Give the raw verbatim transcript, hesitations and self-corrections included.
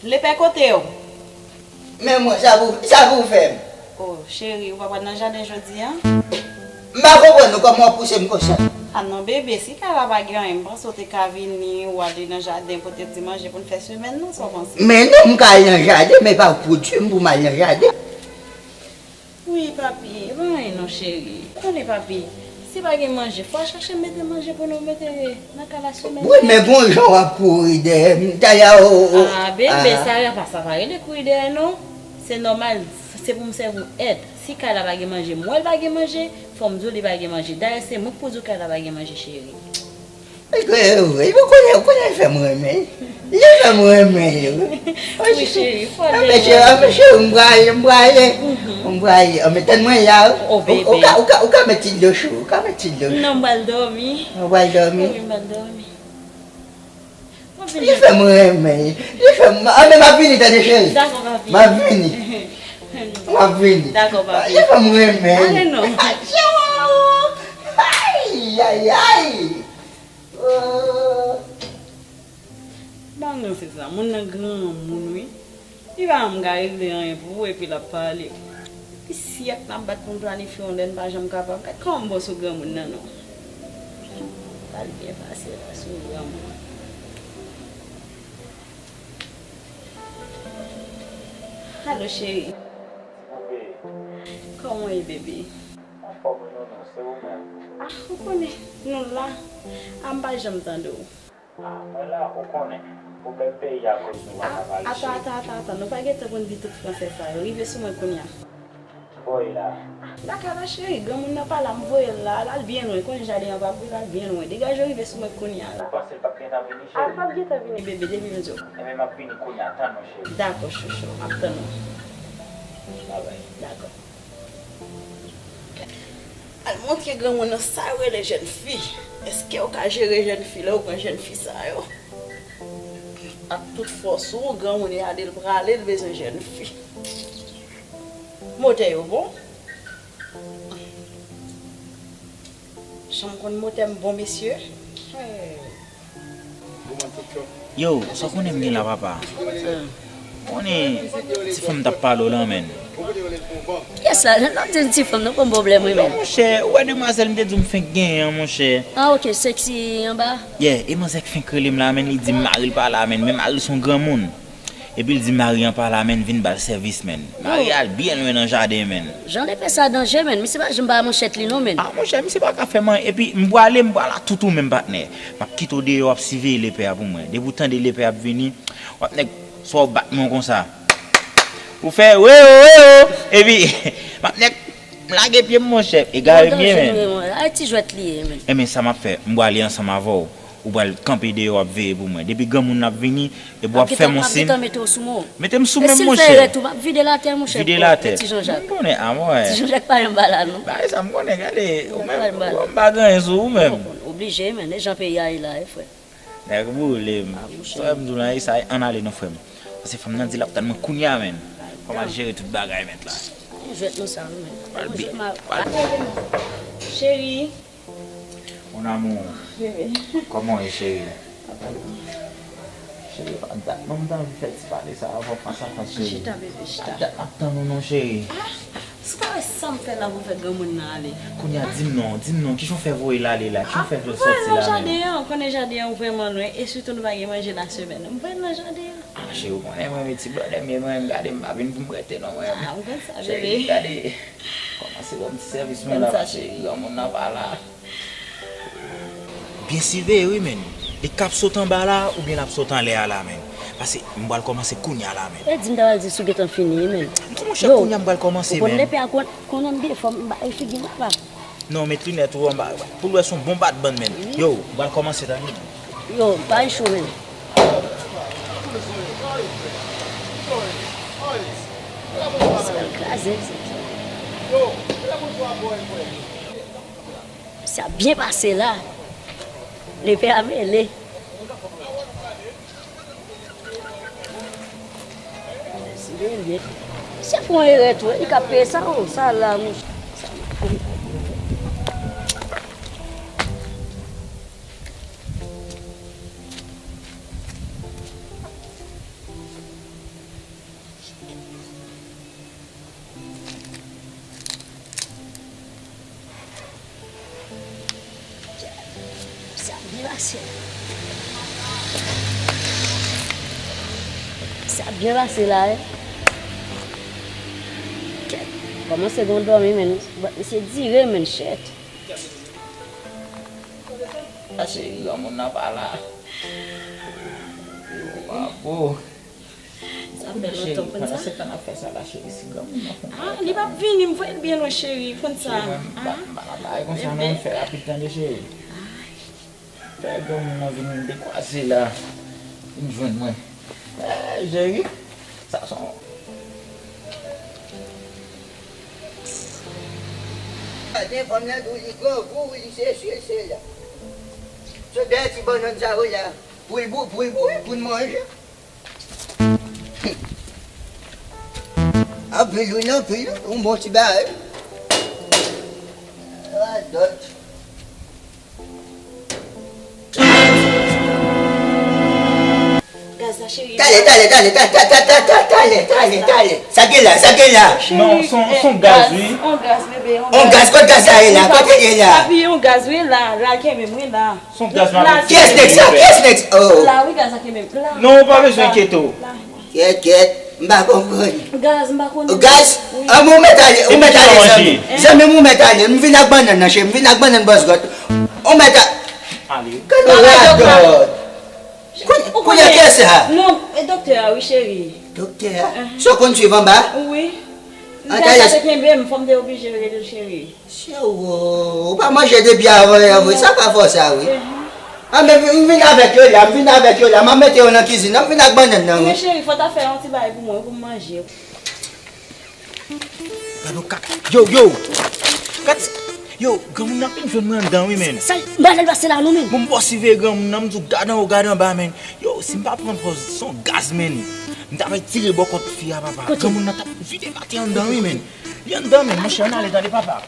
Lepè, kote w? Men mwen, sa pou, sa pou fè m? O, cheri, ou pa pral nan jaden jodi a? M pa konprann ou, kòman w ap pouse m konsa? A non, bebe, si kay la pa gen anyen, m panse w te ka vini, w ale nan jaden, pote ti manje pou n fè semèn nan, sa w panse? Men non, m ka al nan jaden, men pa pwodui m pou m al nan jaden. Wi, papi, e pa anyen non, cheri. Tande, papi, si pa gen manje, fò w chache mete manje pou nou mete nan kay la semèn. Wi, men gon jan w ap kouri dèyè m, talè a, o, o. A, bebe, sa, sa pa rele kouri dèyè, non. Se nòmal, se pou m sèvi w èd. Si kay la pa gen manje, m wè l pa gen manje, fò m di w li pa gen manje. Dayè, se mwen k pou di w kay la pa gen manje, cheri. Li kwè yo vre. Ou konnen, ou konnen li fè m renmen. Li fè m renmen yo. Wi, cheri, fò l renmen. Cheri, cheri, m prale, m prale. M prale. Anben, tann mwen la. O, bebe. Ou ka, ou ka, ou ka met ti dlo cho. Ou ka met ti dlo cho. Non, m pral dòmi. Ou pral dòmi? Wi, m pral dòmi. Li fè m renmen. Li fè m, anben, m ap vini, tande, cheri. Dakò, papi. M ap vini. M ap vini. Dakò, papi. Li fè m renmen. Ale non. Ay, ay, ay. Oh. Ban nou se sa, moun nan granmoun wi. Li pa janm ka regle anyen pou ou epi l ap pale. Depi syèk n ap bat pou n planifye yon lè n pa janm kapab. Gad kòman m bon sou granmoun nan non. Pral byen pase la sou granmoun. Alo cheri. Kòman w ye bebe? Anfòm wi nounou, se ou menm? Ah, ou konnen, nou la. Ah, m pa janm tande w. Ah, mwen la, ou konnen. Pwoblèm peyi a koz nou pa ka pale cheri. Ata, ata, ata, ata, nou pa gentan konn di tout fransè sa yo. Rive sou mwen kounye a. Ki bò w ye la? Ah, lakay la cheri, granmoun nan pa la, m voye l la, l al byen lwen, konnen jaden an pa pou l al byen lwen. Degaje w rive sou mwen kounye a la. Ou panse l p ap gentan vini cheri? Ah, l p ap gentan vini bebe, depi m di w. Enben, m ap vini kounye a, tann ou cheri. Dakò chouchou, m ap tann ou. Babay. Dakò. Al montre granmoun nan sa yo rele jèn fi. Èske w ka jere jèn fi lè w pran jèn fi sa yo? Ak tout fòs ou, granmoun e ale l prale, l bezwen jèn fi. Motè yo bon? Jan m konn motè m bon, mesye. Hey. Yo, sa w konnen m gen la, papa? Konnen ti fanm t ap pale w lan, menn. Kiyès la? Lè n ap di ti fanm, nou pa gen pwoblèm wi, menn. Non, monchè, ou wè demwazèl m te di w m fenk genyen an, monchè. Ah, ok, sexy anba? Yeah, e manzè k fenk rele m la, menn, li di m mari l pa la, menn, men mari l se yon granmoun. Epi l di mari an pa la, menn, vin ba l sèvis, menn. Mari al byen lwen nan jaden, menn. Jan lepè sa danje, menn. Misye pa janm ba manchèt li non, menn. Ah, monchè, misye pa ka fè m anyen. Epi m pwale, m pral a tout ou menm, patnè. M ap kite w deyò, w ap siveye lepè a pou mwen. Depi w tande lepè ap vini, w ap nèk swa w bat men w konsa. Ou fè weyo, weyo. Epi m ap nèk m lage pye m, monchè. Egare m ye, menn. A ti jwèt li ye, menn. Enben, sa m ap fè, m pwale ansanm avè w. Ou pral kanpe deyò, w ap veye pou mwen. Depi granmoun nan ap vini, epi w ap fè m yon siy. M ap gentan mete w sou mwen. Mete m sou men m, monchè. E si l fè erè tou, m ap vide l atè, monchè. Vide l atè. Ti Jan Jak. M konnen, a mwen. Ti Jan Jak pa janm ba la, non. Bagay sa, m konnen, gade, ou menm, m pa gen anyen sou ou menm. Oblije, men, e jan peyi a ye la, wi, frè. Nèg boule m. Sa m di w la, e sa, ann ale non, frè m. Paske fanm nan di l ap tann mwen kounye a, menn. Fò m al jere tout bagay, mèt la. Ou jwèt nou sa, wi, menn. Pral bi-, pral. Cheri. Mon amour. Bebe. Kòman w ye, cheri? Cheri, pa dat non m t anvi fè ti pale sa avè w fas a fas, cheri. Chita, bebe, chita. Pa dat m ap tann ou non, cheri. Ah, si w pa wè sa m fè la pou fè granmoun nan ale. Kounye a, di m non, di m non, kijan w fè voye l ale la, kijan w fè voye l sòti la menm? Ah, m voye l nan jaden an, ou konnen jaden an vrèman lwen, e sitou nou pa gen manje la semèn. M voye l nan jaden an. Ah, cheri, ou konnen mwen, men ti blòdè m ye, mwen, gade m pa vin pou m rete non, mwen. Ah, m konn sa, bebe. Cheri, gade. Kòmanse ban m ti sèvis mwen la, paske granmoun nan pa la. Byen siveye wi, menn. Li k ap sot anba la, oubyen l ap sot anlè a la, menn. Paske m pral kòmanse kounye a la, menn. E di m ta pral di si w gentan fini wi, menn. Non, monchè, kounye a m pral kòmanse, menn. Ou konn lepè a konn, konn anndan, fò m ba e figi m la. Non, met linèt ou anba, pou l wè se yon bon bat bann, menn. Yo, m pral kòmanse, tande. Yo, bay cho, menn. Sa kraze, sa. Sa byen pase la. Lepè a mele. Se pou yon erè tou, li ka peye sa, o, sa la, monchè. Sa byen pase la, wi. Kèt, kòmanse gon dòmi, men. Misye dire, men, shit. Sa cheri, granmoun nan pa la. Yo, pa bon. Sa fè lontan konn sa. Pandan se tan n ap fè sa la, cheri, si granmoun nan fè yon bagay. Ah, li p ap vini, m voye l byen lwen, cheri, konn sa. Cheri, mwen, m pa, m pa nan bagay konsa, non, m fè rapid tande, cheri. Fè granmoun nan vin dekwaze la, vin jwenn mwen. Eh, cheri, sa son. Maten, fanm nan tou li grangou, li sesi, sela. Se dèyè ti bannann sa yo la. Pou l bou, pou l bou, pou l manje. Anpil wi, anpil, yon bon ti bagay. Radòt. Gaz la, cheri. Talè, talè, talè, ta, ta, ta, ta, ta, talè, talè, talè. Sa gen la, sa gen la. Non, se yon, se yon gaz, wi. On gaz, bebe, on gaz. On gaz, kot gaz la ye la? Kote l ye la? Papi, on gaz, wi, la, la, kenbe m, wi, la. Se yon gaz mwen ap itilize. Kiyès nèg sa? Kiyès nèg sa? Oh. La, wi, gaz la kenbe m. La. Non, ou pa bezwen enkyete w. La. Kèt, kèt, m pa konprann. Gaz, m pa konnen. Gaz? Wi. Ah, men ou mèt ale, ou mèt ale, zanmi. Hein? Zanmi m, ou mèt ale. M vin ak bannann nan, cheri. M vin ak bannann bòs gòt. Ou mèt a-, ale. Gad yon radòt. Kounye a, kiyès sa? Non, e doktè a, wi, cheri. Doktè a? Uhum. Sa w konn swiv anba? Wi. M te sa te kenbe m, fò m te oblije rele l, cheri. Cheri, ou pa manje depi avan yè vre, sa ka fè w sa, wi. Anben, m vin avèk yo la, m vin avèk yo la, m ap mete yo nan kizin nan, m vin ak bannann nan, wi. Men cheri, fò w ta fè yon ti bagay pou mwen, pou m manje. Gad yon kaka. Yo, yo. Gad, yo, granmoun nan ap vin jwenn mwen anndan, wi, men. Sa, m pa lè l pase la, non, men. Bon, m pa siveye granmoun nan, m di w gad anwo, gad anba, men. Yo, si m pa pran pòz, se yon gaz, men. M ta pral tire bò kont fi a, papa. Kote? Granmoun nan t ap vide pate anndan, wi, men. Li anndan, men, monchè, ann ale, tande, papa.